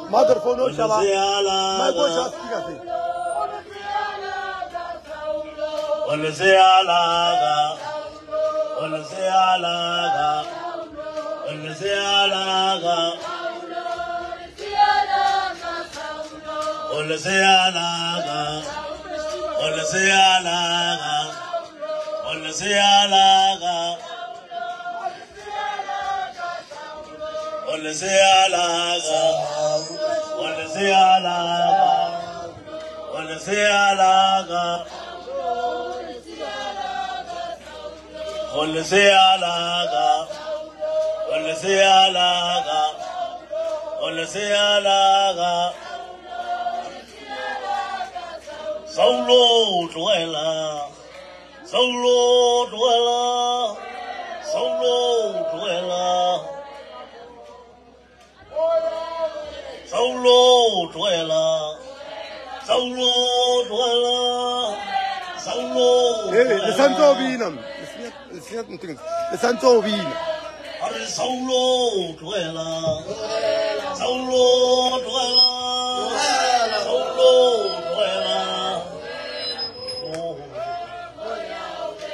Microphone o shaba. Microphone shaba speaker se. Saulo tlohela, Saulo tlohela, Saulo tlohela, Saulo tlohela, Saulo tlohela, Saulo. Hey, le santse o bina. Le senya ntho. Le santse o bina. A re Saulo tlohela, Saulo tlohela, Saulo tlohela. Oh.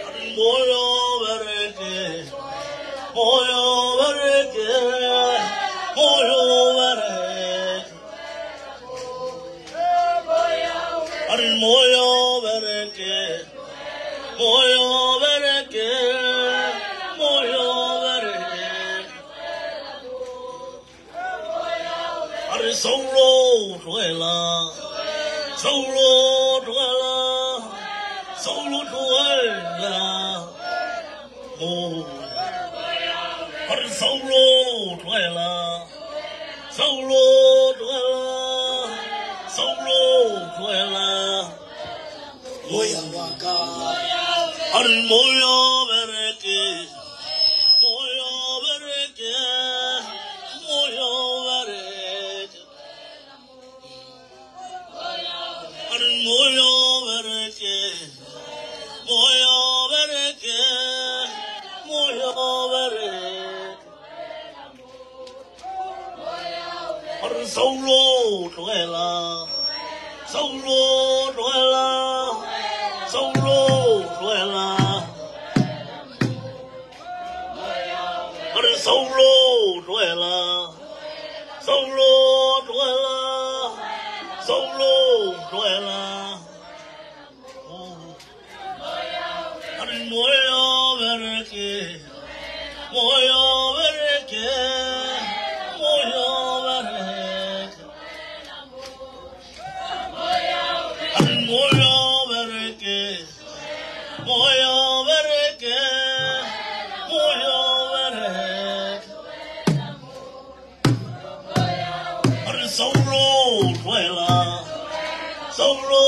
A re moyo bereke, moyo bereke, moyo bereke. A re moyo bereke, moyo bereke, moyo bereke. A re Saulo tlohela, Saulo tlohela, Saulo tlohela. Oh. A re Saulo tlohela, Saulo tlohela, Saulo tlohela. Moya wa ka. A re moyo bereke, moyo bereke, moyo bereke. A re moyo bereke, moyo bereke, moyo bereke. A re Saulo tlohela, Saulo tlohela, Saulo tlohela. A re Saulo tlohela, Saulo tlohela, Saulo tlohela. Oh. A re moyo bereke, moyo bereke, moyo bereke. A re moyo bereke, moyo bereke, moyo bereke. A re Saulo tlohela, Saulo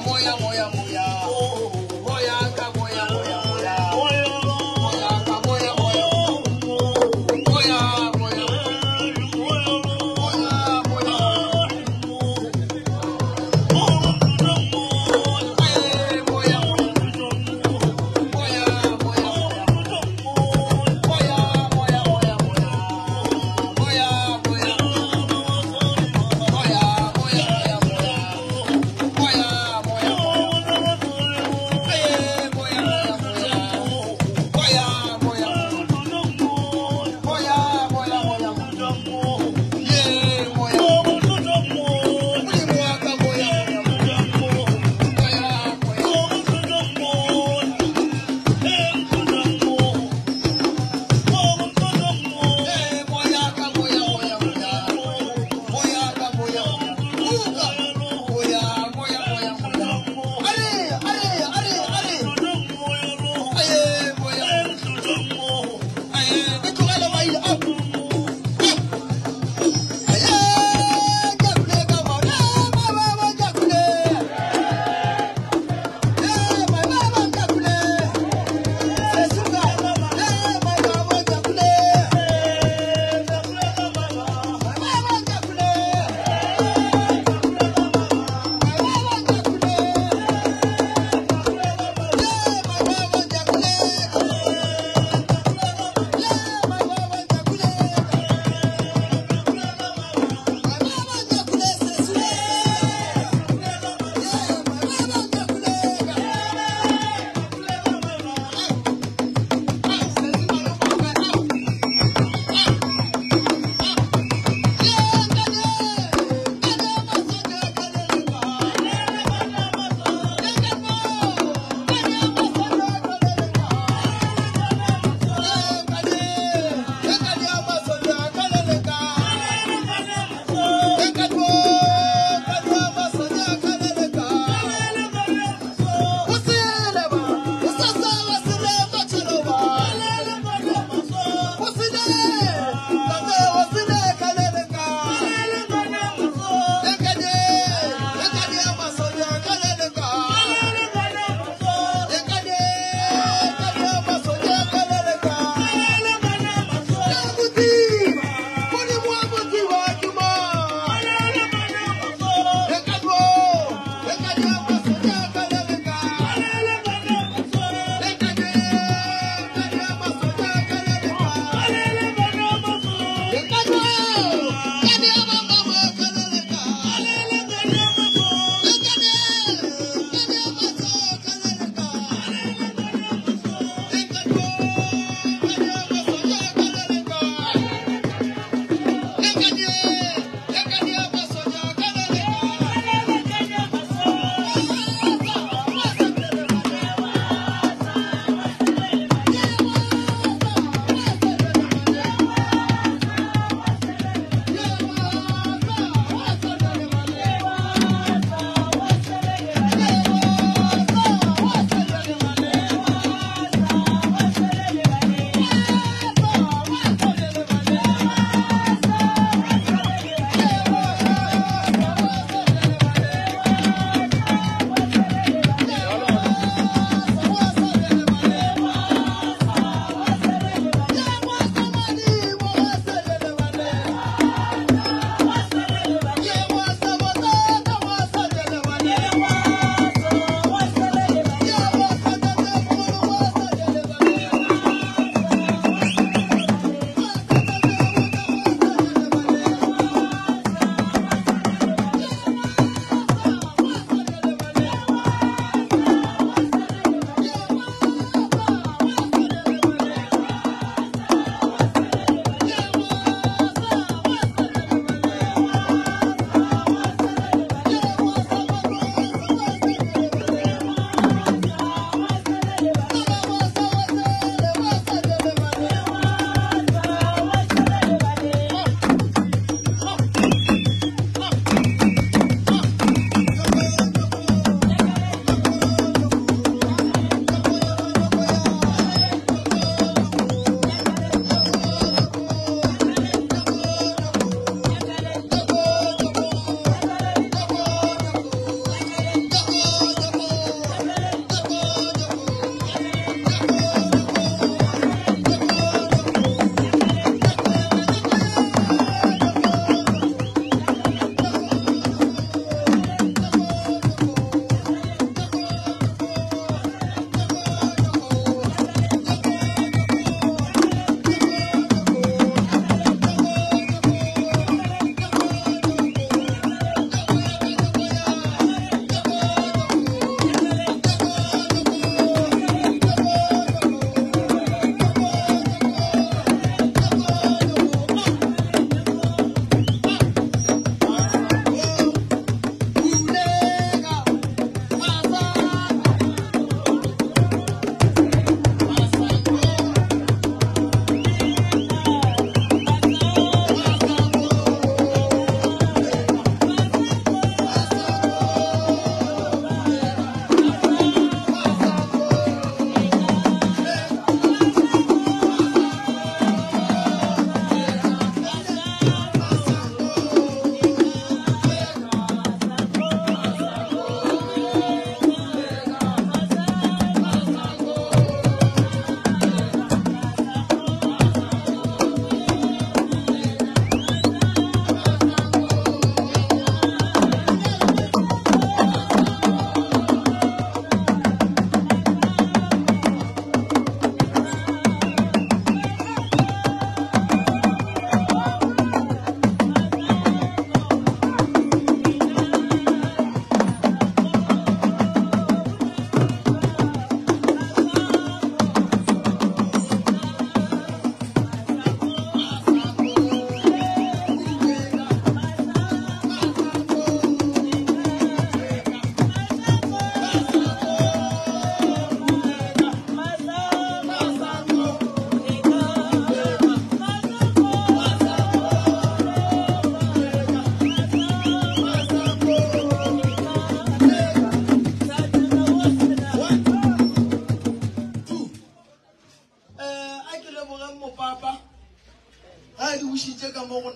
Moya, moya.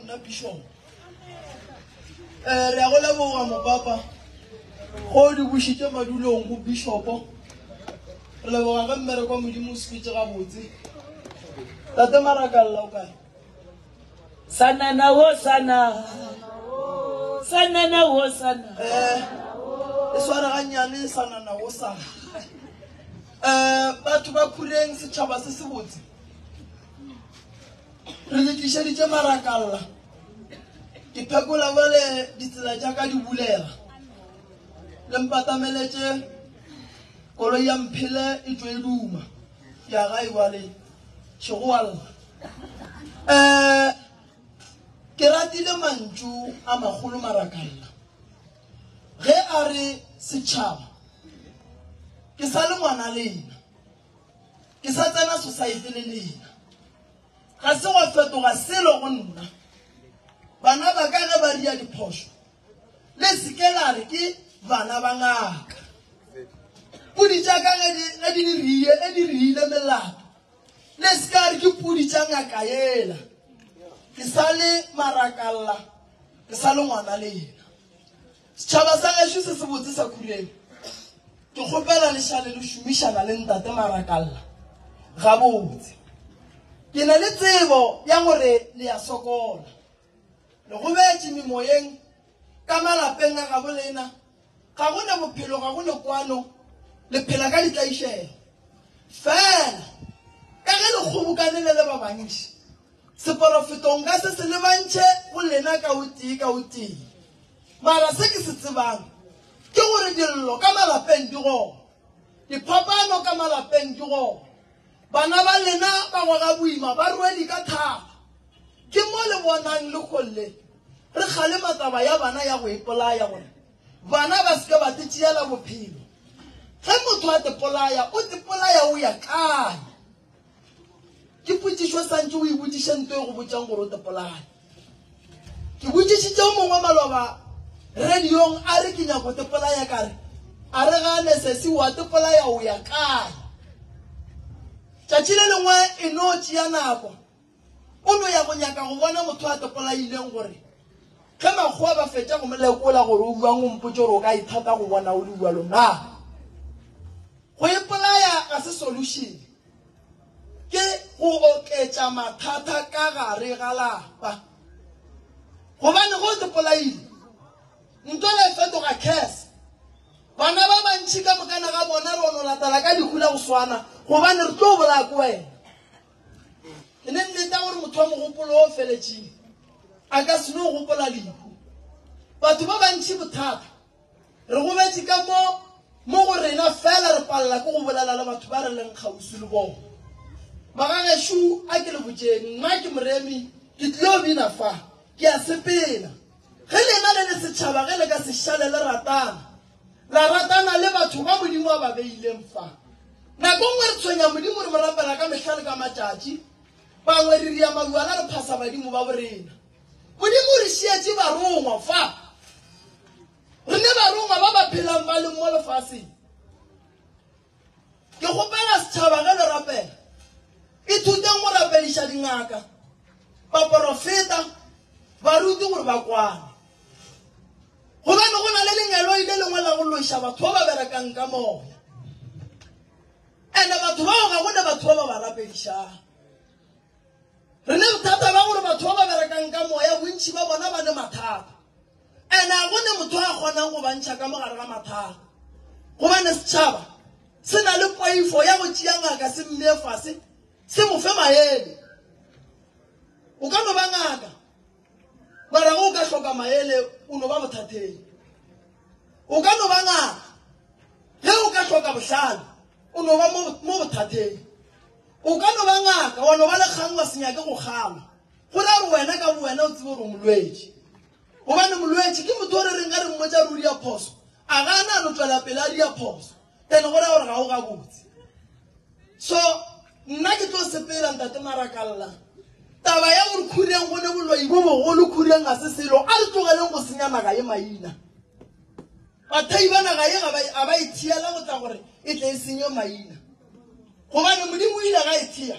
nna bishop. Um re ya go leboga mopapa go di bušitše madulong go bishopo. Re leboga ge mmereko wa Modimo o sepetše gabotse. Tate Marakalla o kae? Sanana wo sana. Sanana wo sana. Eh, e sware gannyane sanana wo sana. Eh, batho ba Khureng setšhaba se sebotse. Re le tlišeditše marakalla. Ke phekola bjale ditsela tša ka di bulega. Le mpatameletše koloi ya mphele e tšwe e duma. Ke ya gae bjale. Šego wa lla. Um ke ratile mantšu a magolo marakalla ge a re setšhaba ke sa le ngwana lena ke sa tsena society le lena ga se gwa fetoga selo go nna bana ba ka ge ba ria diphošo le se ke la re ke bana ba ngaka pudi tša ka ge di di riile melato Le se ka re ke pudi tša ngaka yela. Ke sa le marakalla, ke sa le ngwana lena. Setšhaba sa gešo se sebotse sa Khureng, ke kgopela le šale le šomišana le ntate Marakalla gabotse. Ke na le tsebo ya gore le ya sokola. Le gobetše memoyeng ka malapeng a gabo lena. Ga go na bophelo, ga go na kwano, le phela ka ditlaišego. Fela, ka ge le kgobokane le le ba bantši, seporofeto nka se se lebantšhe go lena ka o tee ka o tee. Mara se ke se tsebang ke gore dillo ka malapeng di gona, diphapano ka malapeng di gona, bana ba lena ba goga boima ba rwele ka thata. Ke mo le bonang lehono le re kgalema taba ya bana ya go ipolaya gore bana ba se ke ba te tšeela bophelo. Ge motho a te polaya, o te polaya o ya kae? Ke potšišo santše o e botšiše nto e go botšang gore o te polaya. Ke botšišitše o mongwe maloba radiong a re ke nyako te polaya ka re a re gane sesi wa te polaya o ya kae? Tšatši le lengwe e no tšea nako O no ya go nyaka go bona motho a topolaileng gore ge makgowa ba fetša go mo lekola gore o bjang o mpotše gore o ka ithata go bona o le bjalo na. Go ipolaya ga se solution, ke go oketša mathata ka gare ga lapa. Gobane ge o topolaile, ntwela e fetoga curse. Bana ba bantši ka mokana ga bona re ono latela ka lehu la go swana gobane re tlo bolaya ke wena. E ne nnete ya gore motho wa mogopolo o feletšeng a ka se no gopola lehu. Batho ba bantši bothata re gobetše ka mo mo go rena fela re palela ke go bolela le batho ba re leng kgauswi le bona. Magagešo a ke le botšeng, nna ke moremi, ke tlilo bina fa, ke a sepela. Ge lena le le setšhaba ge le ka se šale le ratana, la ratana le batho ba Modimo a ba beileng fa. Nako nngwe re tshwenya Modimo re mo rapela ka mehla le ka matšatši, bangwe re ria maluana re phasa badimo ba borena. Modimo o re šietše barongwa fa. Re ne barongwa ba ba phelang ba leng mo lefaseng. Ke kgopela setšhaba ge le rapela, ithuteng go rapediša dingaka, baporofeta, baruti gore ba kwane. Gobane go na le lengeloi le lengwe la go loša batho ba ba berekang ka moya. Ene batho bao ga go ne batho ba ba ba rapedišang. Re ne bothata ba gore batho ba ba berekang ka moya bontši ba bona ba ne mathata. Ene a go ne motho a kgonang go ba ntšha ka mogare ga mathata. Gobane setšhaba se na le poifo ya go tšea ngaka se mmee fase se mo fe maele. O ka no ba ngaka Mara ge o ka hloka maele o no ba bothateng. O ka no ba ngaka ge o ka hloka bohlale o no ba mo bothateng. O ka no ba ngaka wa no ba le kgang wa se nyake go kgalwa. Go ra gore wena ka bowena o tsebe gore o molwetši. Gobane molwetši ke motho o re reng ge re mmotša re o dia phoso a gana a no tšwela pele a dia phoso. Then go ra gore ga o gabotse. So nna ke tlo sepela ntate Marakalla. Taba ya gore Khureng go ne boloi bo bogolo Khureng ga se selo, a re tlogeleng go senya naga ye maina. Bathei ba naga ye ga ba a ba e thiela go tla gore e tle e senywe maina. Gobane Modimo o ile ga e thea,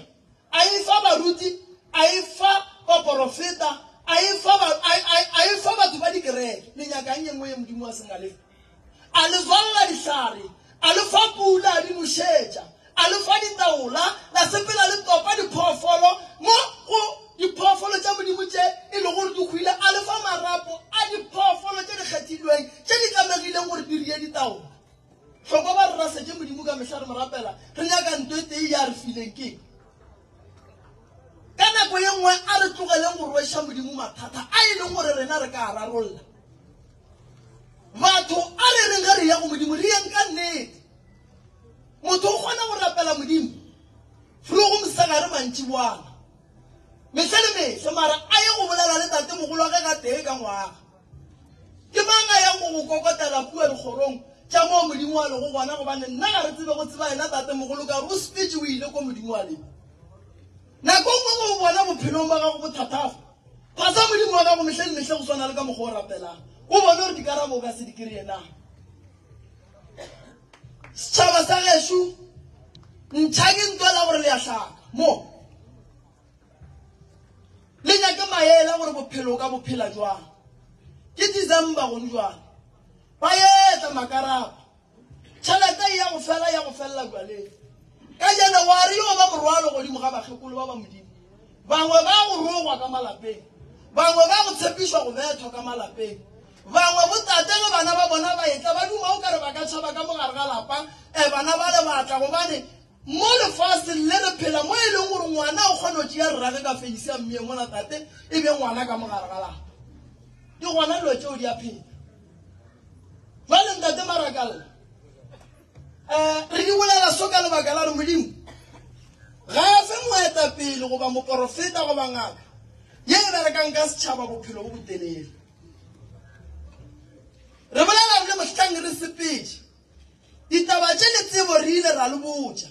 a e fa baruti, a e fa baporofeta, A e fa ba, a, a, a e fa batho ba dikereke. Le nyakang ye nngwe ye Modimo a seng a le fa? A le tswalela dihlare, a le fa pula, a di nošetša, a le fa ditaola, la sepela le topa diphoofolo mo go diphoofolo tša Modimo tše e lego gore di hwile, a le fa marapo a diphoofolo tše di kgethilweng tše di tlamegileng gore di rie ditaola. Hlokwa ba re rasetše Modimo ka mehla re mo rapela, re nyaka nto e tee ya re fileng ke Ka nako ye nngwe a re tlogeleng go rweša Modimo mathata a e leng gore rena re ka a rarolla. Batho a re reng ge re ya go Modimo re yeng ka nnete. Motho o kgona go rapela Modimo frogo mosegare mantšiboana mehle le mehle mara a ye go bolela le tate mogolo wa ge gatee ka ngwaga. Ke mang a yang go go kokotela kua dikgorong tša moo Modimo a lego gona? Gobane nna ga re tsebe go tseba yena tatemogolo, ka gore o sepetše o ile ko Modimo a lego. Nako nngwe ge o bona bophelong ba gago bo thathafa, phasa Modimo wa gago mehle le mehle go swana le ka mokgwa o rapelang, o bone gore dikarabo o ka se di kry-e na. Setšhaba sa gešo, ntšha ke ntwa la gore le ya hlaka mo. Le nyake maele gore bophelo o ka bo phela jwang. Ke December gone jwale. Ba etla makarapa. Tšhelete e ya go fela ya go felela jwaleng. Ka January yo ba morwalo godimo ga bakgekolo ba ba Modimo. Bangwe ba go rogwa ka malapeng. Bangwe ba go tshepišwa go bethwa ka malapeng. Bangwe botate ge bana ba bona ba etla ba duma o kare ba ka tšhaba ka mogare ga lapa. Eh, bana ba le batla gobane Mo lefaseng le re phela mo e leng gore ngwana o kgona go tšea rrage ka feisi a mmeye mola tate e be ngwana ka mogare ga lapa. Di gona dilo tšeo di a phela. Jwale ntate Marakalla, um re di bolela so ka lebaka la gore Modimo ga a fe moetapele goba moporofeta goba ngaka ye e berekang ka setšhaba bophelo bo botelele. Re bolela re le mohlang re sepetše Ditaba tše le tsebo re ile ra le botša.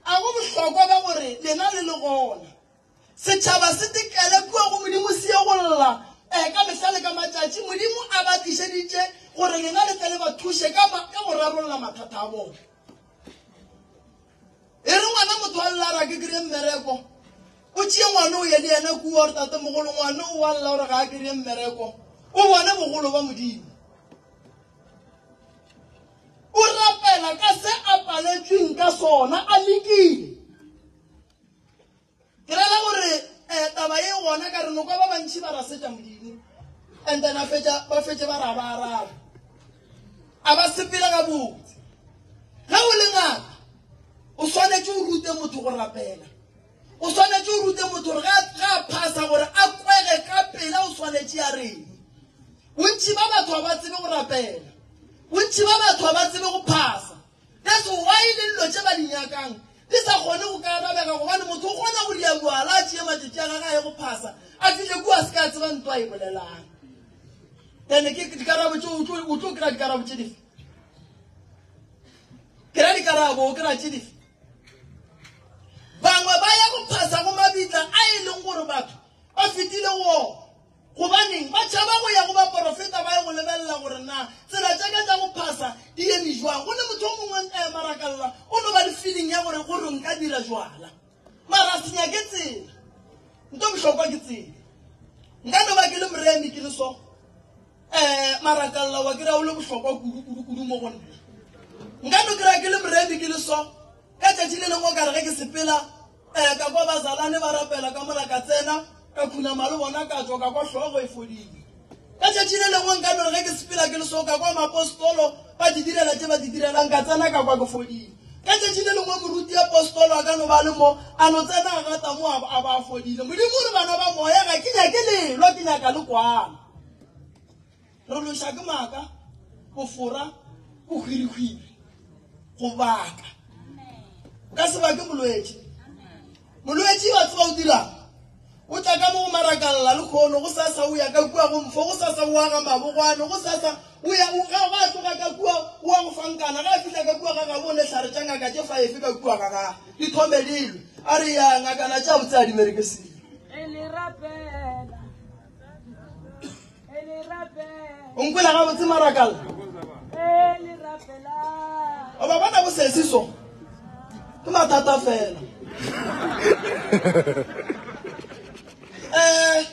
A go bohlokwa ba gore lena le le gona. Setšhaba se tekele kua go Modimo se ye go lla eh, ka mehla le ka matšatši. Modimo a ba tlišeditše gore lena le tle le ba thuše ka, ka go rarolla mathata a bona. E re ngwana motho a lla ra ke kry-e mmereko, o tšee ngwana o ye le yena kua gore tatemogolo ngwana o wa lla gore ga a kry-e mmereko, o bone bogolo ba Modimo. O rapela ka se a paletšweng ka sona, a lekile. Ke rela gore um taba ye gona ka re nokwa ba bantši ba rasetša Modimo and then a fetša ba fetše ba ra ba araba a ba sepele gabotse. Ge o le ngaka o swanetše o rute motho go rapela, o swanetše o rute motho gore ge a phasa gore a kwege ka pela o swanetše a reng. Bontši ba batho ga ba tsebe go rapela. Bontši ba batho ga ba tsebe go phasa. That's why le dilo tše ba di nyakang di sa kgone go ka arabega gobane motho o kgona go dia bjala a tšee matšatši a gage a ye go phasa a fihle kua a se ka a tseba ntwa e bolelang. Then ke dikarabo tše o tlo kry-a dikarabo tše dife? Kry-a dikarabo o kry-a tše dife? Bangwe ba ya go phasa go mabitla a e leng gore batho ba fetile go ona. Gobaneng ba tšhaba go ya go baporofeta ba ye go lebelela gore na tsela tša ka tša go phasa di eme jwang? Go ne motho o mongwe eh, Marakalla o no ba le feeling ya gore gore nka dira jwala mara a se nyake tsela. Nto bohlokwa ke tsela. Nka no ba ke le moremi ke le so eh Marakalla wa kry-a o le bohlokwa kudu kudu kudu mo go nna. Nka no kry-a ke le moremi ke le so ka tšatši le lengwe o ka re ge ke sepela Ee, ka kwa bazalwane ba rapela ka mola ka tsena, ka khunama le bona ka tšwa, ka kwa hlogo e fodile. Ka tšatši le lengwe nka no re ge ke sepela ke le so, ka kwa maapostolo ba di direla tše ba di direlang, ka tsena ka kwa ke fodile. Ka tšatši le lengwe moruti apostolo a ka no ba le mo, a no tsena a gata mo a ba a fodile. Modimo o re bana ba moya ga ke nyake lelwa, ke nyaka le kwana. Re loša ke maaka, bofora, bohwirihwiri, go baka. O ka se bake molwetši. Molwetši wa tseba o dirang? O tla ka mo go marakalla le kgono, go sasa o ya ka kua go mfo, go sasa o aga mabogwane, go sasa o ya o ga ga tloga ka kua o wa go fankana, ga fihla ka kua ga gabo o ne hlare tša ngaka tše faefe ka kua ga gagwe di thome di lwe. A re ya ngakana tša botse a di mereke selo. O nkwela gabotse marakala? O ba bona bo sesi so? Ke mathata fela. Eh.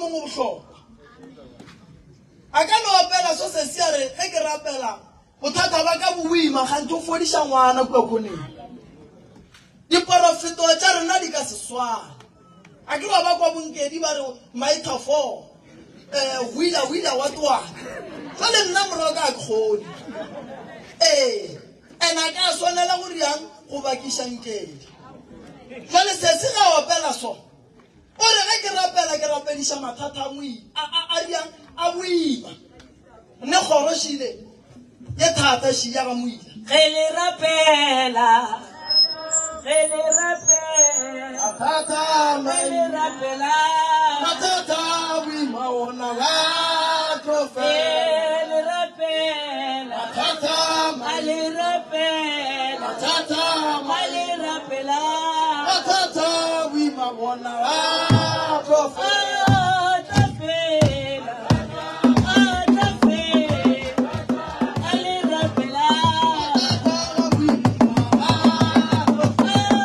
mongwe o bohlokwa. A ka no opela so sesi a re ge ke rapela bothata ba ka bo boima ganthe o fodiša ngwana kua khoneng. Diporofeto tša rena di ka se swane. A ke wa ba kwa bonkedi ba re maitha 4 wila wila wa twana. Jwale nna morago ka ke kgone. Ee, ene a ka swanela go riang go bakiša nkedi. Jwale sesi ga opela so. O re ge ke rapela ke rapediša mathata a moima a riang a boima. Ne kgoro šile ye thata ši ya ga moila. Ge le rapela, ge le rapela, Mathata ge le rapela, mathata a boima ona ba tlo ge fela. le rapela, Mathata a le rapela, mathata a le rapela, mathata a boima bona ba tlo fela. a tla fela, a tla fela, a le rapela. Mathata a boima ba tlo fela.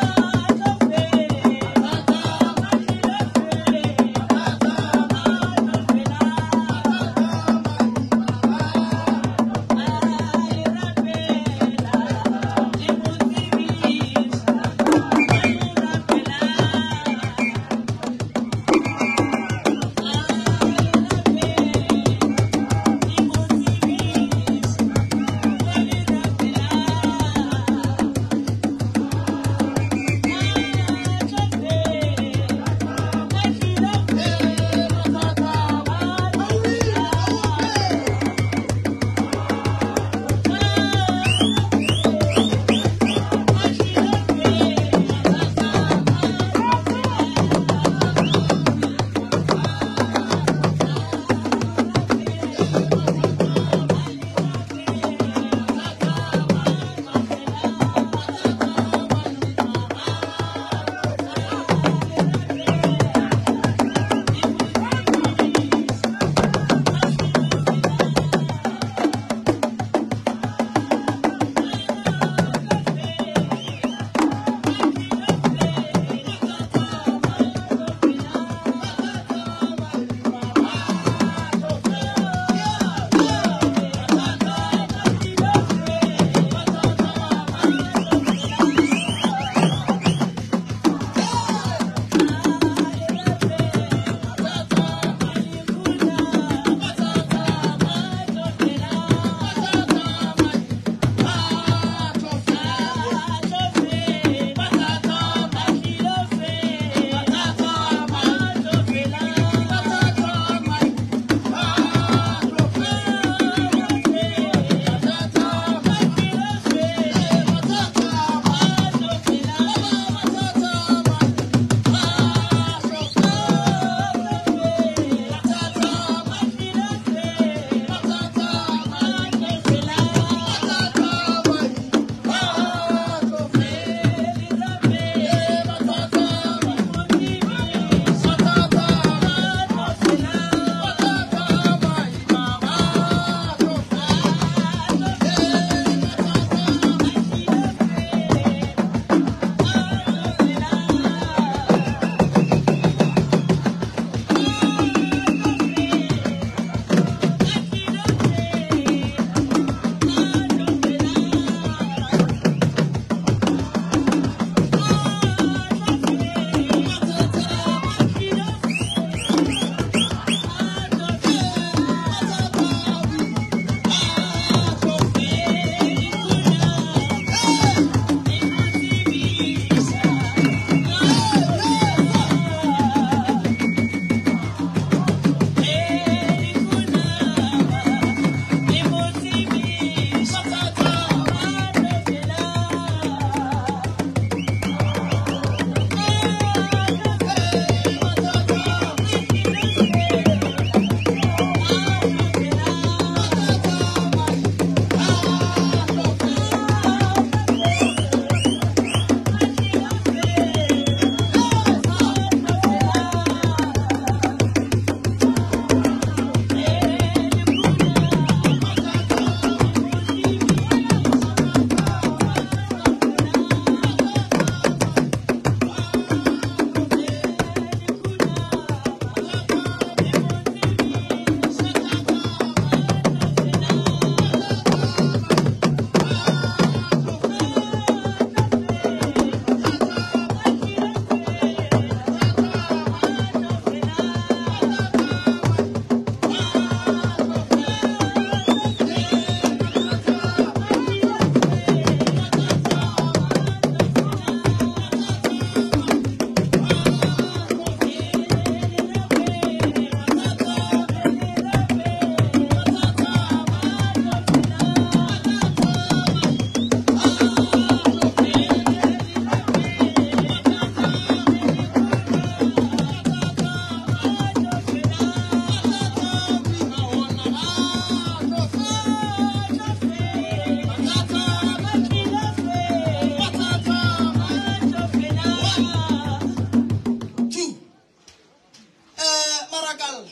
Marakalla,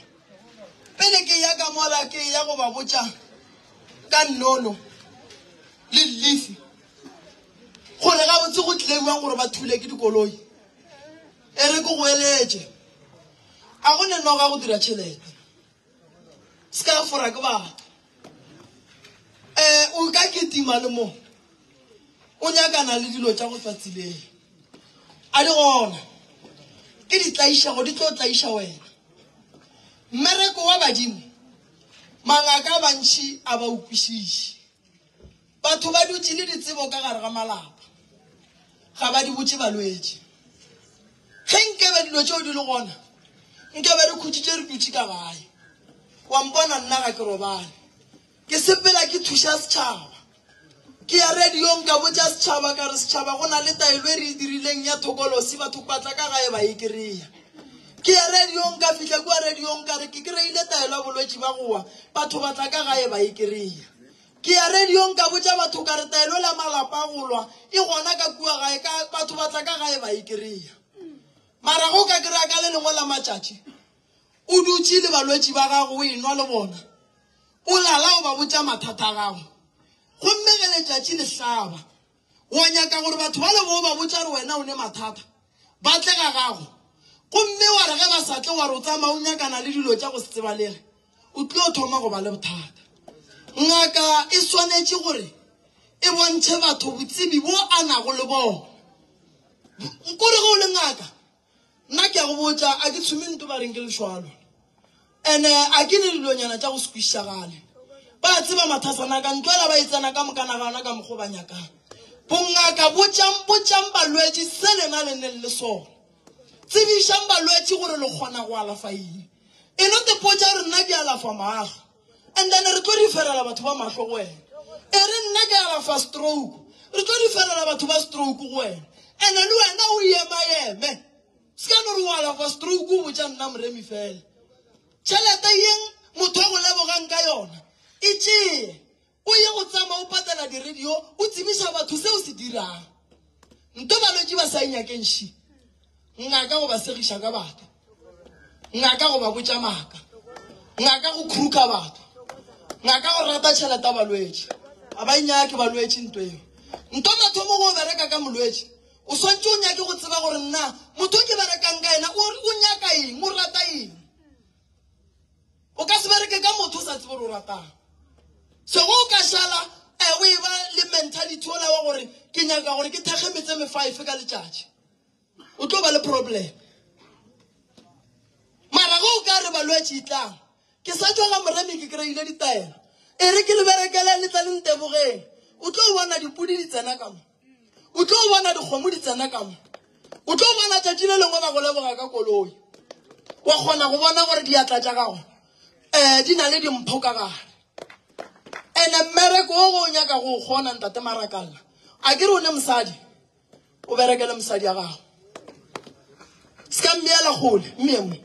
pele ke ya ka mola ke ya go ba botša ka Nnono le Llifi gore gabotse go tlile bjang gore ba thule ke dikoloi. E re ke go eletše, a go ne noga go dira tšhelete. Se ka fora ke batho. Um o ka kitima le mo o nyakana le dilo tša go tswa tseleng. A di gona. Ke ditlaišego di tlo tlaiša wena. Mmereko wa badimo, mangaka a mantši a ba o kwešiše. Batho ba dutše le ditsebo ka gare ga malapa, ga ba di botše balwetši. Ge nkebe dilo tšeo di le gona, nkebe re khutšitše re dutše ka gae. Wa mpona nna ga ke robale. Ke sepela ke thuša setšhaba. Ke ya radiong ka botša setšhaba ka re setšhaba go na le taelo e re e dirileng ya thokolosi batho ba tla ka gae ba e kry-a. Ke ya radiong ka fihla kua radiong ka re ke kry-ile taelo ya bolwetši ba go wa batho ba tla ka gae ba e kry-a. Ke ya radiong ka botša batho ka re taelo la malapa a go lwa e gona ka kua gae ka batho ba tla ka gae ba e kry-a. Mara go ka kry-a ka le lengwe la matšatši o dutše le balwetši ba gago o enwa le bona o lala o ba botša mathata a gago gomme ge letšatši le hlaba wa nyaka gore batho ba le bo ba botša gore wena o ne mathata ba tle ga gago gomme wa re ge ba sa tle wa re o tsamaya o nyakana le dilo tša go se tsebalege o tlo thoma go ba le bothata. Ngaka e swanetše gore e bontšhe batho botsebi bo a nago le bona. Nkore ge o le ngaka, nna ke a go botša a ke tshome nto ba reng ke lešwalo ene a ke ne dilonyana tša go se kwišagale. Ba tseba mathasana ka ntwela ba e tsena ka mokana ga ona ka mokgo ba nyakang. Bongaka botšang botšang balwetši se lena le neng le sona. Tsebišang balwetši gore le kgona go alafa eng. E no te potša gore nna ke alafa mahlo and then re tlo referela batho ba mahlo go wena. E re nna ke alafa stroke, re tlo referela batho ba stroke go wena. And le wena o ema-eme. Se ka no re o alafa stroke o botša nna Moremi fela. Tšhelete yeng motho a go lebogang ka yona e tšee o ye go tsamaya o patela di-radio o tsebiša batho se o se dirang. Nto balwetši ba sa e nyakeng ši. Ngaka go ba segiša ka batho. Ngaka go ba botša maaka. Ngaka go khuruka batho. Ngaka go rata tšhelete ya balwetši. A ba e nyake balwetši nto eo. Nto mathomo go bereka ka molwetši o swantše o nyake go tseba gore nna motho o ke berekang ka yena o nyaka eng, o rata eng. O ka se bereke ka motho o sa tsebe gore o ratang. So go o ka šala eh, o e ba le mentality ola wa gore ke nyaka gore ke thekge metse me five ka letšatši, o tlo ba le problem. Mara ge o ka re balwetši e tlang, ke sa tšwa ga Moremi ke kry-ile ditaelo, e re ke le berekele le tla le ntebogeng, o tlo bona dipudi di tsena ka mo, o tlo bona dikgomo di tsena ka mo, o tlo bona tšatši le lengwe ba go leboga ka koloi. Wa kgona go bona gore diatla tša gago um di na le dimpho ka gare. Ene mmereko o go o nyaka go o kgona ntate Marakalla, a ke re o ne mosadi, o berekele mosadi ya gago. Se ka mmeela kgole, mme mo.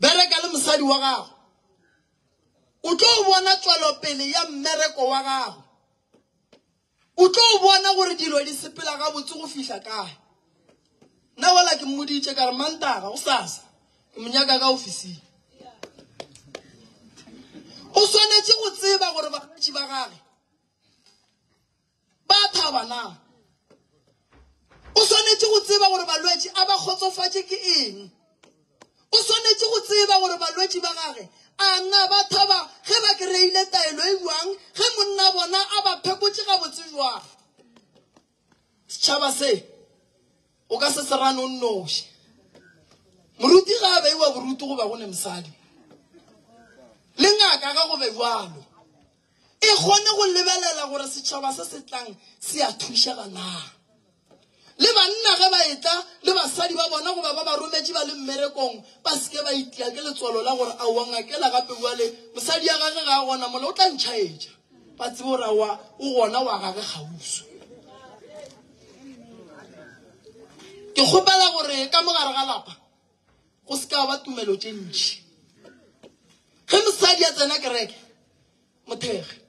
Bereka le mosadi wa gago. O tlo bona tšwelopele ya mmereko wa gago. O tlo bona gore dilo di sepela gabotse go fihla kae. Nna wela ke mmoditše ka re Mantaga go sasa ke mo nyaka ka ofising. O swanetše go tseba gore balwetši ba gage ba thaba na. O swanetše go tseba gore balwetši a ba kgotsofatše ke eng. O swanetše go tseba gore balwetši ba gage a na ba thaba ge ba kry-ile taelo e bjang, ge monna bona a ba phekotše gabotse jwang. Setšhaba se o ka se se rane o nnoši. Moruti ga a beiwa boruti go ba go ne mosadi. Le ngaka ga go be bjalo. E kgone go lebelela gore setšhaba se se tlang se a thušega na. Le banna ge ba etla le basadi ba bona goba ba ba rometše ba le mmerekong, ba se ke ba itia ke letswalo la gore aowa ngakela gape bjale mosadi ya gage ga a gona mola o tla ntšhaetša. Ba tsebe gore aowa o gona wa gage kgauswi. Ke kgopela gore ka mo gare ga lapa go se ka ba tumelo tše ntši. Ge mosadi a tsena kereke, mothege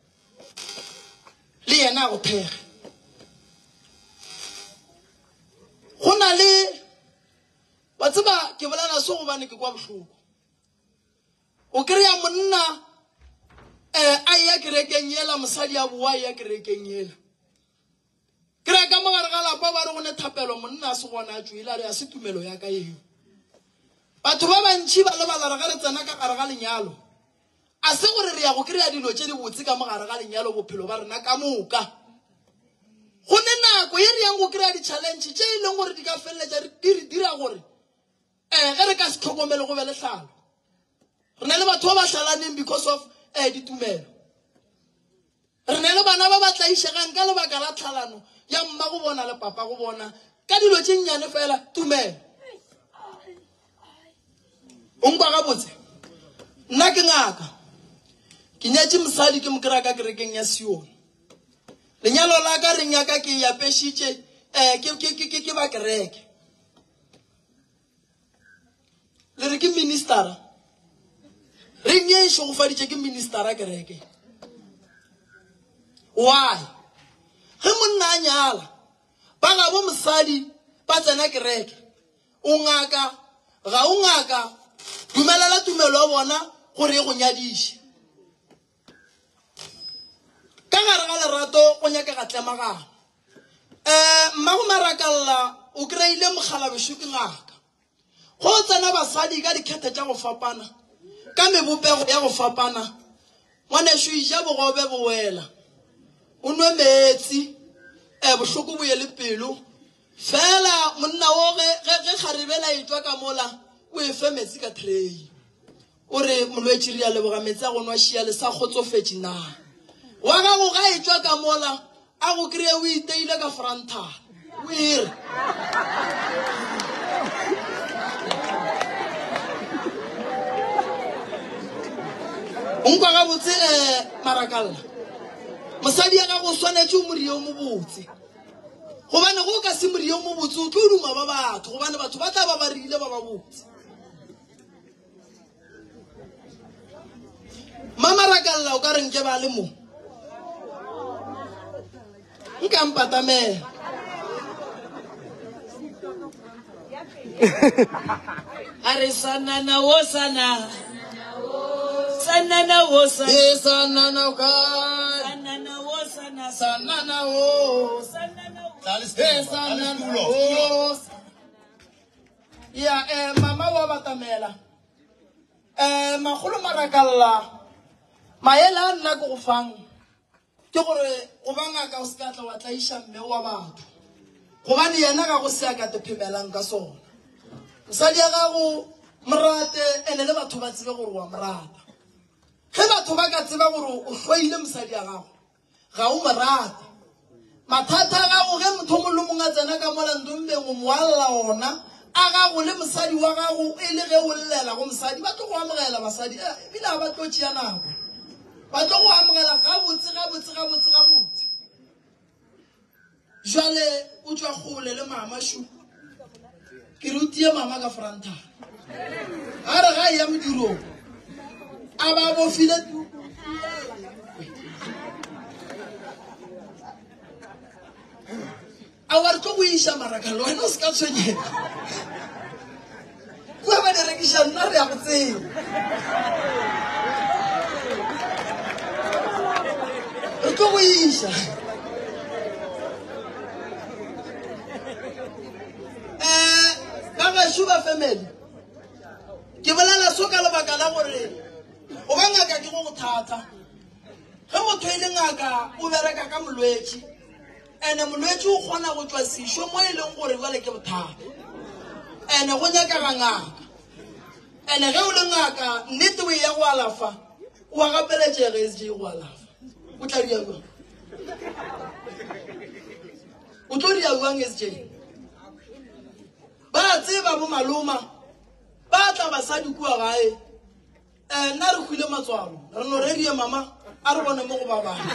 le yena a go thege. Go na le Wa tseba ke bolela so gobane ke kwa bohloko. O kry-a monna um a eya kerekeng yela, mosadi a boa a eya kerekeng yela. Kry-a ka mogare ga lapa ba re go ne thapelo, monna a se gona a tšwele a re a se tumelo ya ka eo. Batho ba bantši ba lebala re ge re tsena ka gare ga lenyalo, a se gore re ya go kry-a dilo tše dibotse ka mogare ga lenyalo bophelo ba rena ka moka. Go ne nako ye re yang go kry-a di-challenge tše e leng gore di ka feleletša di re dira gore um ge re ka se tlhokomele go be le hlalo. Re na le batho ba ba hlalaneng because of um ditumelo. Re na le bana ba ba tlaišegang ka lebaka la tlhalano ya mma go bona le papa go bona ka dilo tše nnyane fela, tumelo. O nkwa gabotse? Nna ke ngaka. Ke nyetše mosadi ke mo kry-a ka kerekeng ya Sione. Lenyalo la ka reng ya ka ke e apešitše um ke ba kereke. Le re ke ministera. Reng ye e šegofaditše ke ministera kereke. Why? Ge monna a nyala, ba gabo mosadi ba tsena kereke. O ngaka, ga o ngaka, dumelela tumelo ya bona gore e go nyadiše. Ka gare ga lerato go nyakega tlemagano. Um mmago Marakalla o kry-ile mokgalabešo ke ngaka. Go tsena basadi ka dikhethe tša go fapana, ka mebopego ya go fapana. Ngwanešu eja bogobe bo wela, o nwe meetse, um bohloko bo ye le pelo. Fela monna wo ge, ge, ge kgarebela e tšwa ka mola, o e fe meetse ka tray. O re, Molwetši, re a leboga meetse a go nwa šia le sa kgotsofetše na? Wa gago ga e tšwa ka mola, a go kry-e o iteile ka frontal. O e re. O nkwa gabotse um Marakalla? Mosadi ya gago o swanetše o morie o mobotse. Gobane go o ka se morie o mobotse o tlo duma ba batho, gobane batho ba tla ba ba rile ba ba botse. Mamarakalla o ka re nke ba le mo. Nka mpatamela. A re sanana wo sana. Sanana wo sana. E sanana o ka. Sanana wo sana. Sanana wo. Sanana wo. E sanana wo. Ya eh mama wa batamela. Eh magolo marakalla. Maele a nna ke go fang ke gore go ba ngaka o se ka tla wa tlaiša mme wa batho. Gobane yena ga go se a ka te phemelang ka sona. Mosadi ya gago morate ene le batho ba tsebe gore wa morata. Ge batho ba ka tseba gore o hloile mosadi ya gago, Ga o mo rate. Mathata a gago ge motho mongwe le mongwe a tsena ka mola ndombeng o mo alla ona a gago le mosadi wa gago e le ge o llela go mosadi ba tlo go amogela basadi eh, ebile ga ba tlo tšea nako ba tlo go amogela gabotse gabotse gabotse gabotse Jwale o tšwa kgole le mama shu. Ke rutie mama ka frontal. A re ga e ya modirong. A ba bofile a wa re tlo go iša maraka le wena o se ka tshwenyega kua ba di rekiša nna re ya go tseba re tlo go iša um ba gešo ba family ke bolela so ka lebaka la gore o ba ngaka ke go go thata ge motho e le ngaka o bereka ka molwetši Ene molwetši o kgona go tšwa sešo mo e leng gore jwale ke bothata. Ene go nyakega ngaka. Ene ge o le ngaka, nnete o eya go alafa, o a gapeletšega SJ go alafa. O tla dia jwang? O tlo dia jwang SJ? Ba tseba bo maloma, ba tla basadi kua gae. Eh, nna re hwile matswalo re no rerie mama a re bone mo go ba bangwe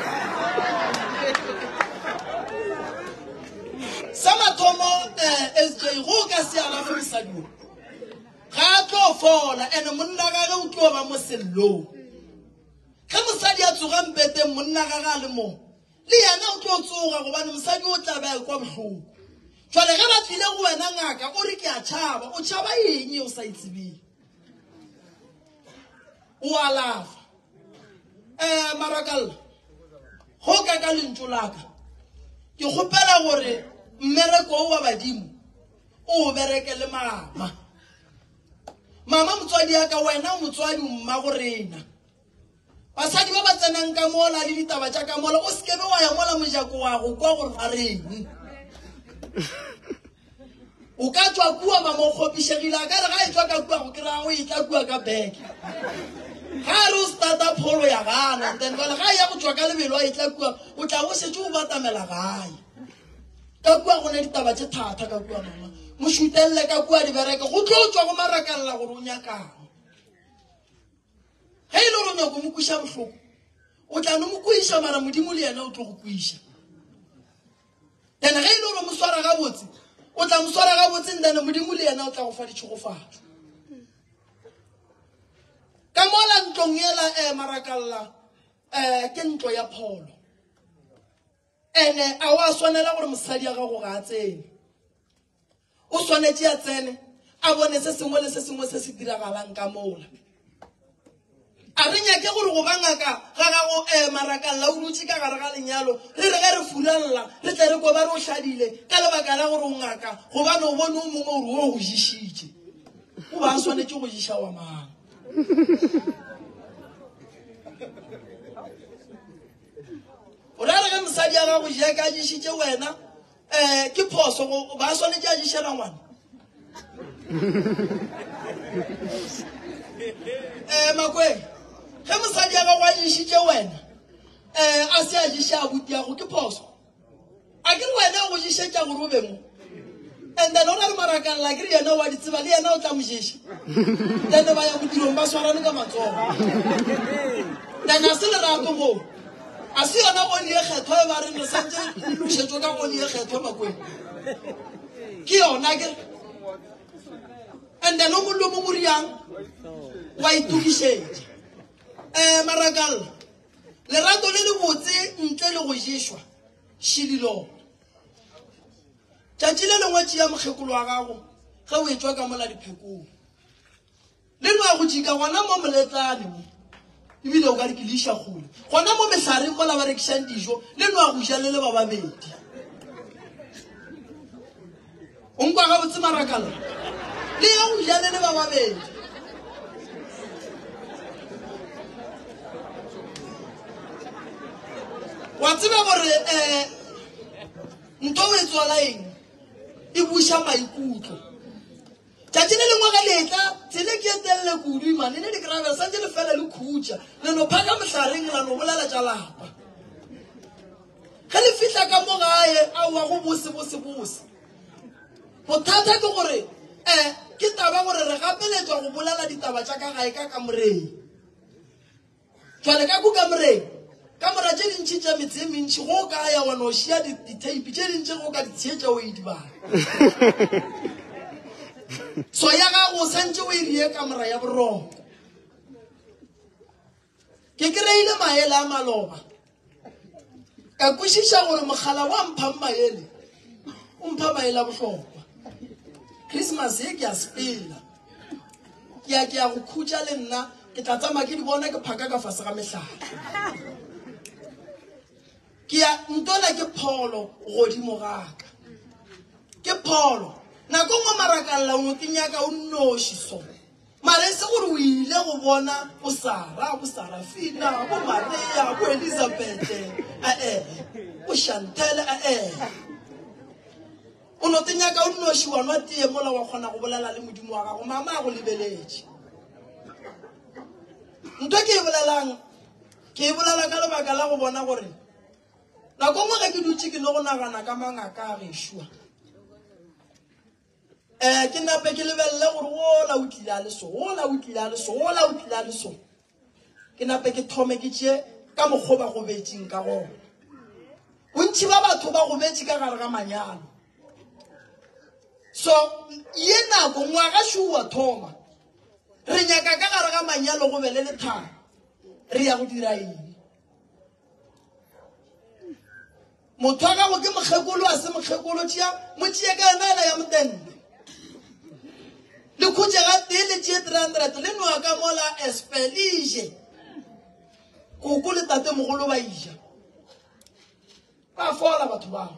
sa mathomo um sj go o ka se alafe mosadi o ga a tlo fola ene monna gage o tlo ba mo sellong ge mosadi a tsoga mpeteng monna gage a le mo Le yena o tlo tsoga gobane mosadi o tla be a ekwa bohloko. Jwale ge ba tlile go wena ngaka o re ke a tšhaba, o tšhaba eng e o sa e tsebeng? O alafa. Um Marakalla, go ka ka lentšu laka, ke kgopela gore mmereko o wa badimo o o bereke le mama. Mama motswadi ya ka, wena o motswadi o mmago rena. Basadi ba ba tsenang ka mola le ditaba tša ka mola, o se kebe wa ya mola mojako wa go kwa gore ba reng. O ka tšwa kua mama o kgopišegile, a ka re ga e tšwa ka kua go kry-a o e tla kua ka beke. Ga a re o starta pholo ya gana, then jale ga e ya go tšwa ka lebelo a e tla kua, o tla o šetše o batamela gae. Ka kua go ne ditaba tše thata ka kua mama. Mo šutelele ka kua di bereke, go tlo tšwa go marakalla gore o nyakang. Ge e le gore o nyako mo kwiša bohloko, o tla no mo kwiša, mara Modimo le yena o tlo go kwiša. Then ge e le gore mo swara gabotse, o tla mo swara gabotse, then Modimo le yena o tla go fa ditšhegofatšo. Ka mola ntlong yela eh, Marakalla eh, ke ntlo ya pholo. Ene a wa swanela gore mosadi ya gago ga a tsene. O swanetše a tsene a bone se sengwe le se sengwe se se diragalang ka mola. A re nyake gore go ba ngaka ga gago eh, Marakalla o dutše ka gare ga lenyalo, re re ge re furalla re tle re kwe ba re o hladile ka lebaka la gore o ngaka, gobane o bone o mongwe gore o go ješitše. O ba a swanetše go ješa wa mang? O ra re ge mosadi ya gago jeka a ješitše wena, um ke phoso go ba swanetše a ješela ngwana um makweng ge mosadi ya gago a ješitše wena um a se a ješe a butiago ke phoso a ke re wena go ješetša gore o be mo and then o na le marakalla ke re yena wa di tseba le yena o tla mo ješa then ba ya modirong ba swarane ka matsogo then a se lerato moo A se yona oli ye kgethwa e ba reng re santse re lošetšwe ka oli ye kgethwa makweng? Ke yona ke. And then o mongwe le o mongwe o riang wa itokišetša. Um Marakalla, lerato le le botse ntle le go ješwa šililona. Tšatši le lengwe tšea mokgekolo wa gago ge o etšwa ka mola diphekong. Le nwa go tšika gona mo moletlane mo, ebile o ka re ke le iša kgole. Gona mo mehlareng mola ba rekišang dijo, le nwa go ja le le ba babedi. O nkwa gabotse Marakala? Le ya go ja le le ba babedi. Wa tseba gore um ntho o e tswala eng? E buša maikutlo. Tšatši le lengwe ge le etla, tsele ke e telele kudu, imane le dikrabela santše le fela le khutša, le no phaka mohlareng la no bolela tša lapa. Ge le fihla ka mo gae, aowa go bose bose bose. Bothata ke gore eh ke taba gore re gapeletšwa go bolela ditaba tša ka gae ka kamoreng. Jwale ka ku kamoreng, kamora tše dintši tša metse e mentši, go o ka ya wa no šia ditheipi tše dintši go ka di tsheetša o e di bala. So ya gago o santše o e rie kamora ya boroko. Ke kry-ile maele a maloba. Ka kwešiša gore mogala wa mphang maele, o mpha maele a bohlokwa. Christmas ye ke a sepela. Ke ya ke ya go khutša le nna, ke tla tsamaya ke di bona ke phaka ka fase ga mehlare. Ke ya ntola ke pholo godimo gaka. Ke pholo. Nako nngwe marakalla o no ke nyaka o nnoši so. Mara e se gore o ile go bona bo Sara, bo Sarafina, bo Maria, bo Elizabete, ae, bo Chantel, ae. O no te nyaka o nnoši wa nwa tee mola wa kgona go bolela le Modimo wa gago, mama a go lebeletše. Ntho ke e bolelang, ke e bolela ka lebaka la go bona gore nako nngwe ge ke dutše ke no go nagana ka mangaka a gešua. Um ke nape ke lebelele gore wola o tlile a le so, wola o tlile a le so, wola o tlile a le so. Ke nape ke thome ke tšee ka mokgwa ba gobetšeng ka gona. Bontši ba batho ba gobetše ka gare ga manyalo. So ye nako ngwaga šo wa thoma, re nyaka ka gare ga manyalo go be le lethabo. Re ya go dira eng? Motho wa gago ke mokgekolo a se mokgekolo tšea mo tšee ka yona ela ya motende. Le khutše ga tee le tšee 300 le noa ka mola espe le ije. Koko le tate mogolo ba ija. Ba fola batho bao.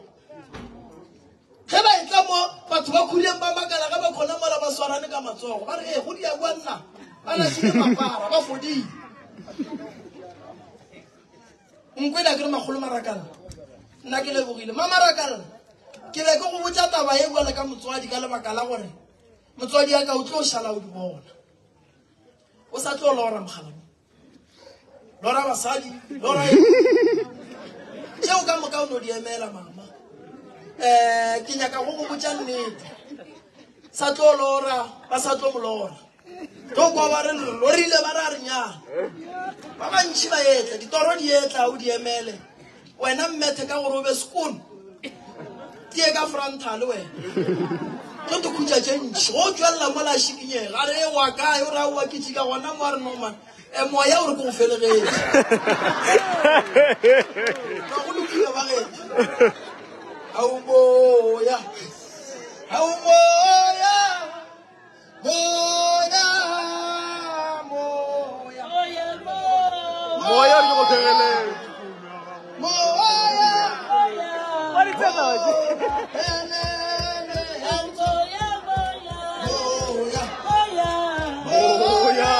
Ge ba etla mo batho ba khuleng ba makala ge ba khona mola ba swarane ka matsogo ba re ee go dia bua nna ba lahlile mapara ba fodile. Nkwele a ke re makgolo marakalla nna ke lebogile mamarakalla ke be ke go botša taba e bjale ka motswadi ka lebaka la gore motswadi ya ka o tlo šala o di bona o sa tlo lora mogalame lora basadi lora tšeo ka moka o no di emela mama um ke nyaka go go botša nnete sa tlo lora ba sa tlo mo lora tlo kwa ba re lorile ba re a re nyana ba bantšhi ba etla ditoro di etla o di emele wena mmethe ka gore o be sekone tie ka frontal wena tlo te khutša tše ntšhi go tswelela mo la šikinyega a re e wa kae o ra oa ke tšika gona mo a re noman e moya o re ke go felegetše ka go lokile ba gešo ao moya ao moya moya moya Moya re go thegeletse. moya moya Moya.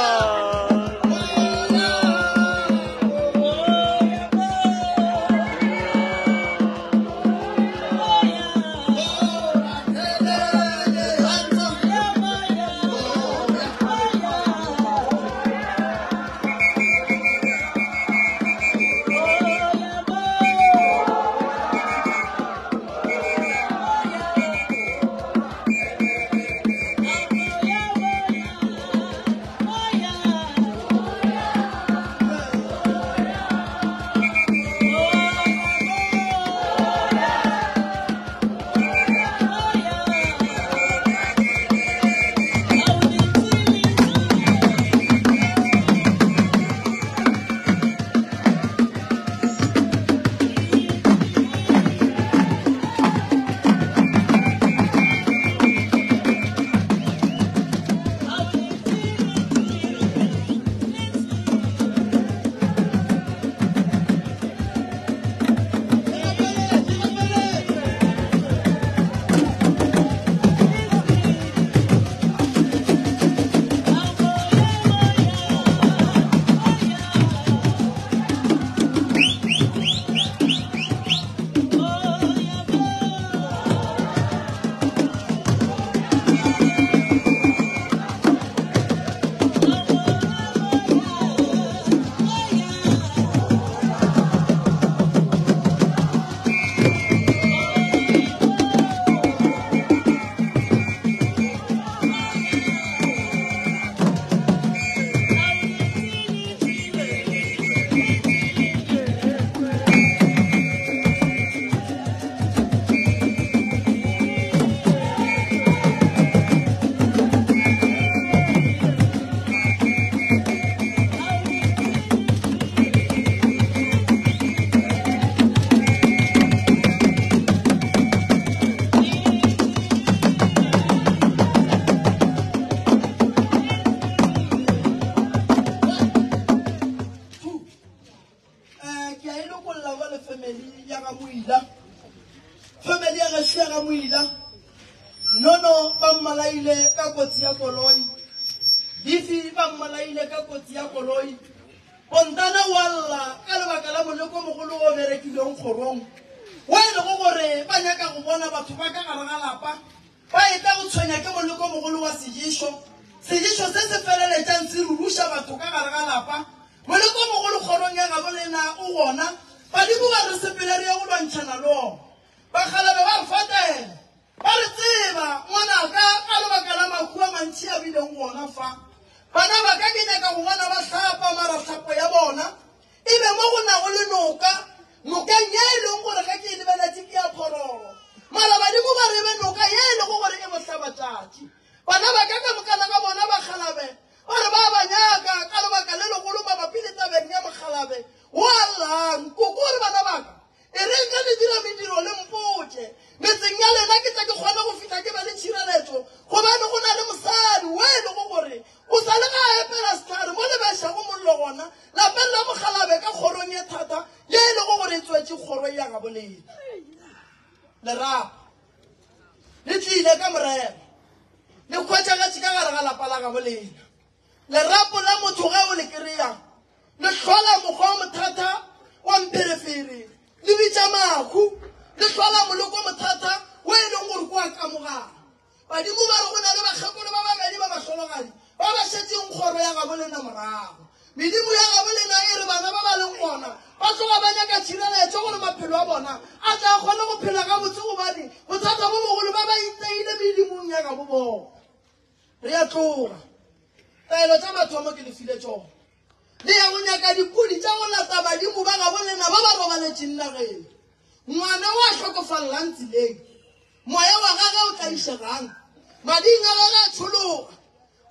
Ke a e lokolla ba le family ya ga Moila. Family ya gešo ya ga Moila. Nono ba mmolaile ka kotsi ya koloi. Lifi ba mmolaile ka kotsi ya koloi. Pontana wa lla ka lebaka la moleko mogolo o berekileng kgorong. Wa e lego gore ba nyaka go bona batho ba ka gare ga lapa ba etla go tshwenya ke moleko mogolo wa seješo. Seješo se se feleletšang se ruruša batho ka gare ga lapa. Moleko mogolo kgorong ya gabo lena o gona. Badimo ba re sepele re ye go lwantšhana le ona. Bakgalabe ba re fatela. Ba re tseba ngwanaka ka lebaka la mahu a mantši a bileng gona fa. Bana ba ka ke nyaka go bona ba hlapa mara hlapo ya bona e be mo go nago le noka, nokeng ye e leng gore ge ke e lebeletše ke ya phororo. Mara badimo ba re e be noka ye e lego gore e bohlabatšatši. Bana ba ka ka mokana ga bona bakgalabe ba re ba ba nyaka ka lebaka le legolo mabapi le tabeng ya mokgalabe wo a llang. Koko o re bana ba ka e reng ge le dira mediro gona lapeng la mokgalabe ka kgorong ye thata ye e lego gore e tswetše kgoro ya gabo lena. Lerapo le tlile ka morero, le hwetšagetše ka gare ga lapa la gabo lena. Lerapo la motho ge o le kry-a le hlola mokgwa o mothata wa mpherefere, le bitša mahu, le hlola moloko mothata wo e leng gore ko a kamogana. Badimo ba re go na le bakgekolo ba babedi ba bahlologadi ba ba šetšeng kgoro ya gabo lena morago. Medimo ya gabo lena e re bana ba ba leng gona ba tloga ba nyaka tšhireletšo gore maphelo a bona a tle a kgone go phela gabotse gobane bothata bo bogolo ba ba iteile medimong ya gabo bona. Re a tloga. Taelo tša mathomo ke le file tšona. Le ya go nyaka dipudi tša go lata badimo ba gabo lena ba ba robaletšeng nageng. Ngwana wa hlokofalelang tseleng, moya wa gagwe o tlaišegang, mading a gagwe a tšhologa.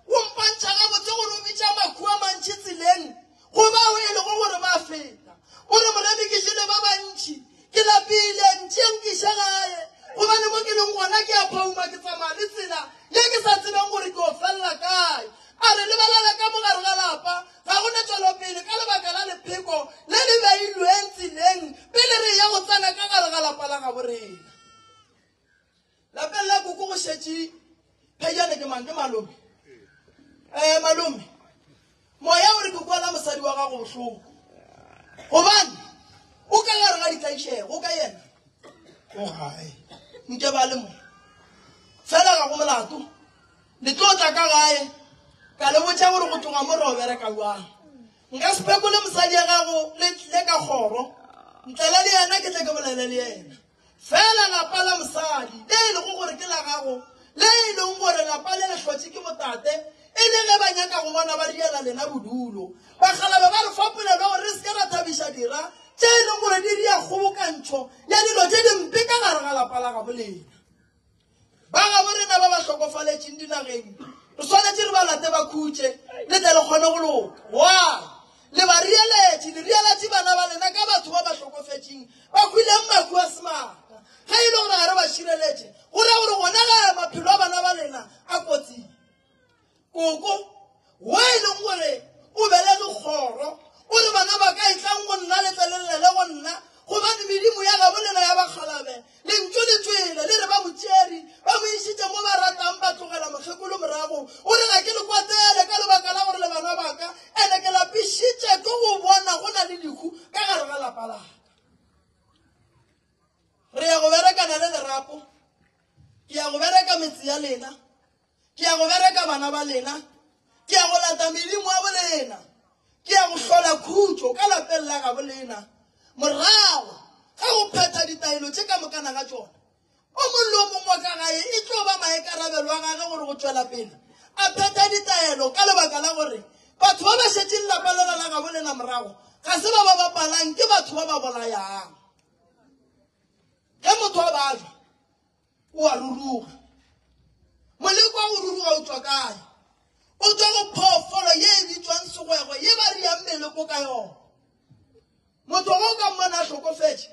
O mpantšha gabotse gore o bitša makhu a mantši tseleng go bao e lego gore ba feta. O re, Moremi, ke jele ba bantši, ke lapile, ntšeang ke iše gae, gobane mo ke leng gona ke a phauma, ke tsamaya le tsela ye ke sa tsebeng gore ke o felela kae. A re lebelela ka mo gare ga lapa, ga go na tšwelopele ka lebaka la lepheko le le beilweng tseleng pele re eya go tsena ka gare ga lapa la gabo rena. Lapeng la koko go šetše phejane ke mang? Ke malome. Eh, malome, moya o re ke kwela mosadi wa gago bohloko gobane o ka gare ga ditlaišego ka yena o gae nke ba le mo fela ga go molato. Le tlo tla ka gae ka le botša gore go tloga mo re o bereka jwang. Nka se phekole mosadi ya gago le tlile ka kgoro ntlele le yena ke tle ke bolele le yena. Fela lapa la mosadi le e lego gore ke la gago le e leng gore lapa le le hlotše ke botate e le ge ba nyaka go bona ba riela lena bodulo. Bakgalabje ba re fa polelo gore re se ke ra thabiša dira tše e leng gore di ria kgobokantšho ya dilo tše dimpe ka gare ga lapa la gabo lena. Ba gabo rena ba ba hlokofaletšeng dinageng, re swanetše re ba late ba khutše, le tle le kgone go loka. Why? Le ba rieletše, le rieletše bana ba lena ka batho ba ba hlokofetšeng, ba hwileng mahu a semaka. Ge e le gore ga re ba šireletše, go ra gore gona ga maphelo a bana ba lena a kotsing. Koko, wo e leng gore o belege kgoro, o re bana ba ka etlang go nna le tle le llele go nna, gobane medimo ya gabo lena ya bakgalabe, lentšu le tšwele, le re ba mo tšere, ba mo išitše mo ba ratang, ba tlogela mokgekolo morago. O re ga ke le kwatele ka lebaka la gore le bana ba ka, ene ke lapišitše ke go bona go na le lehu ka gare ga lapa la ka. Re ya go berekana le lerapo, ke ya go bereka metse ya lena. Ke ya go bereka bana ba lena, ke ya go lata medimo ya bolena, ke ya go hlola khutšo ka lapeng la gabo lena. Morago ga go phetha ditaelo tše ka mokana ga tšona, o mong le o mongwe wa ka gae e tlo ba maikarabelo a gage gore go tšwela pele a phetha ditaelo ka lebaka la gore batho ba ba šetšeng lapa lela la gabo lena morago ga se ba ba bapalang, ke batho ba ba bolayang. Ge motho a bajwa, O a ruruga. Moleko wa go ruruga o tšwa kae? O tšwa go phoofolo ye e bitšwang segwegwe ye ba riang meleko ka yona. Motho ge o ka mmona a hlokofetše,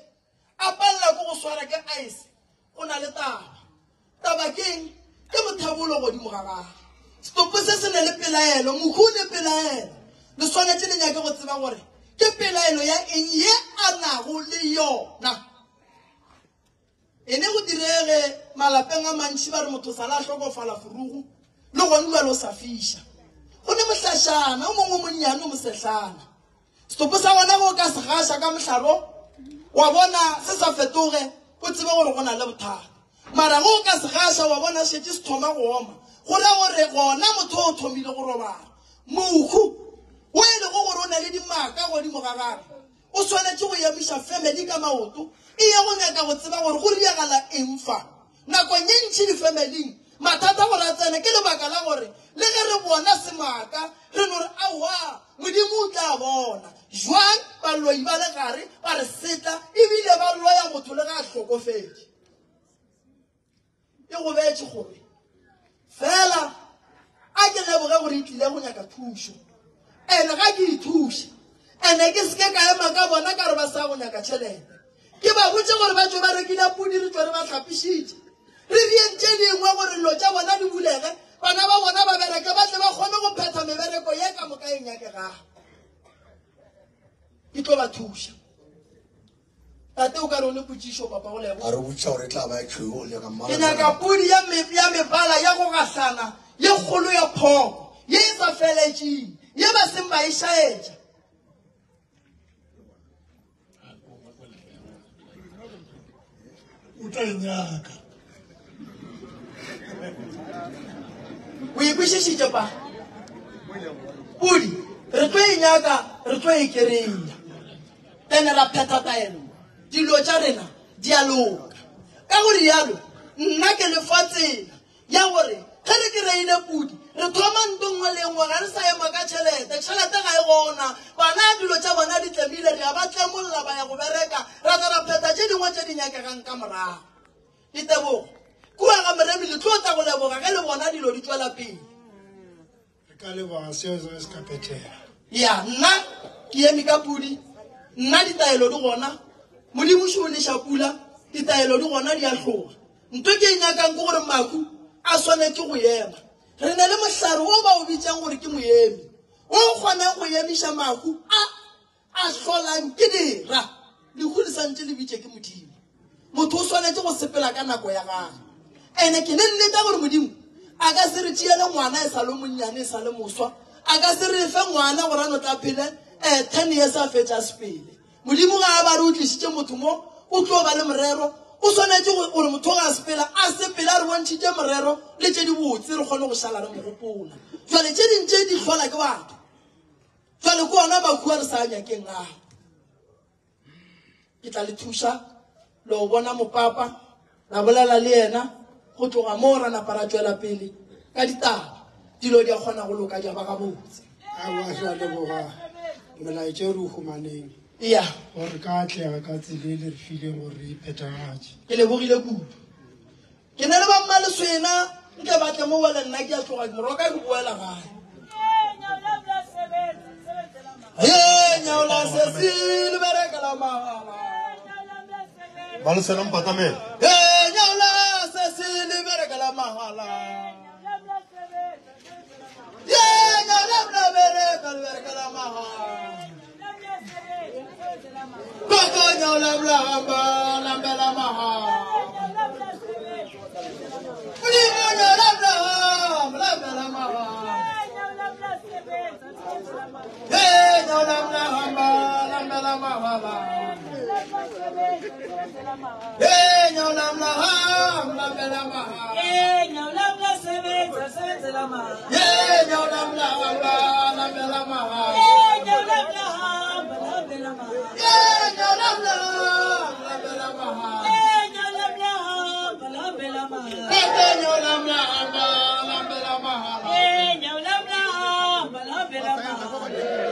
a palela ke go swara ke aese, go na le taba. Taba ke eng? Ke mothebolo godimo ga gagwe. Setopo se se ne le pelaelo, mohu o ne pelaelo. Le swanetše le nyake go tseba gore ke pelaelo ya eng ye a nago le yona. E ne go direge malapeng a mantši ba re motho sala a hlokofala furugu le gone jwale o sa fiša. Go ne mohlašana o mongwe o monnyane o mosehlana. Setopo sa gona ge o ka se gaša ka mohlaro wa bona se sa fetoge o tsebe gore go na le bothata. Mara ge o ka se gaša wa bona šetše se thoma go oma go ra gore gona motho o thomile go robala. Mohu o e lego gore o na le dimaka godimo ga gagwe O swanetše go emiša family ka maoto e ye go nyaka go tseba gore go riagala eng fa. Nakong ye ntši difamiling mathata gore a tsene ke lebaka la gore le ge re bona semaka re no re aowa Modimo o tla bona. Jwang baloi ba le gare ba re setla ebile ba loya motho le ge a hlokofetše. E gobetše gore fela a ke leboge gore e tlile go nyaka thušo ene ga ke ithuše ene ke seke ka ema ka bona ka re ba sa go nyaka tšhelete ke ba botše gore ba tšwe ba rekile pudi re tšwe re ba hlapišitše re dieng tše dingwe gore dilo tša bona di bulege bana ba bona ba bereke ba tle ba kgone go phetha mebereko ye ka moka e nyakegago. Ke tlo ba thuša. Tate o ka re o ne potšišo papa go lebo. A re botšiša gore e tla ba e tšhweu go nyaka mmala. Ke nyaka pudi ya me, ya mebala ya go gahlana ye kgolo ya phoko ye e sa feletšeng ye ba seng ba e šaetša. O tla e nyaka. O e kwešišitše pa? Pudi re tlo e nyaka, re tlo e kereya. Ene ra phetha taelo, dilo tša rena di a loka. Ka go rialo, nna ke le fa tsela ya gore ge re kereile pudi, re thoma nto nngwe le nngwe, ga re sa ema ka tšhelete. Tšhelete ga e gona, bana dilo tša bona di tlemile, re a ba tlemolla ba ya go bereka, ra tla ra phetha tše dingwe tše di nyakegang ka morago. Ditebogo kua ga Moremi le tlo tla go leboga ge le bona dilo di tšwela pele. Re ka leboga seo se se ka phethega. Ya, nna ke eme ka pudi, nna ditaelo di gona, Modimo šo o neša pula, ditaelo di gona di a hloga. Nto ke e nyakang ke gore maku a swanetše go ema. Re na le mohlare wo ba o bitšang gore ke moemi, wo o kgonang go emiša mahu a a hlolang ke dira. Lehu le santše le bitše ke Modimo. Motho o swanetše go sepela ka nako ya gagwe. Ene ke ne nnete gore Modimo a ka se re tšeele ngwana e sa le monnyane, e sa le moswa. A ka se re fe ngwana gore a no tla phele 10 years a fetša a sepele. Modimo ga a ba re o tlišitše motho mo, o tlo ba le morero. O swanetše gore motho ga a sepela, a sepele a re bontšhitše morero le tše dibotse, re kgone go šala re mo gopola. Jwale tše ding tše di hlola ke batho. Jwale ke ona mahu a re sa nyakeng ao. Ke tla le thuša le go bona mopapa, ra bolela le yena, go tloga moo ra napa ra tšwela pele ka ditaba. Dilo di a kgona go loka di a ba gabotse. Aowa, re a leboga molaetša o re o humaneng. Ya. Gore ka atlega ka tsela e le re fileng gore re iphethagatše. Ke lebogile kudu. Ke ne le ba Mmaleswena, nke ba tle mo wele nna ke a tloga ke moroka ke boela gae. Ye nyaola sesi le bereka la mahala. Mmaleswena mpatamela. Ye nyaola sesi le bereka la mahala. Ye nyaola la bereka le bereka la mahala. Koko nyaola bla hamba lambela mahala. Modimo nyaola bla hamba lambela mahala. Ye nyaola bla hamba lambela mahala. Ye nyaola bla hamba lambela mahala. Ye nyaola bla sebetsa sebetsela mahala. Ye nyaola bla hamba lambela mahala. Ye nyaola bla hamba lambela mahala. Ye nyaola bla hamba lambela mahala. Ye nyaola bla hamba lambela mahala. Ye nyaola bla hamba lambela mahala. Ye nyaola bla hamba lambela mahala.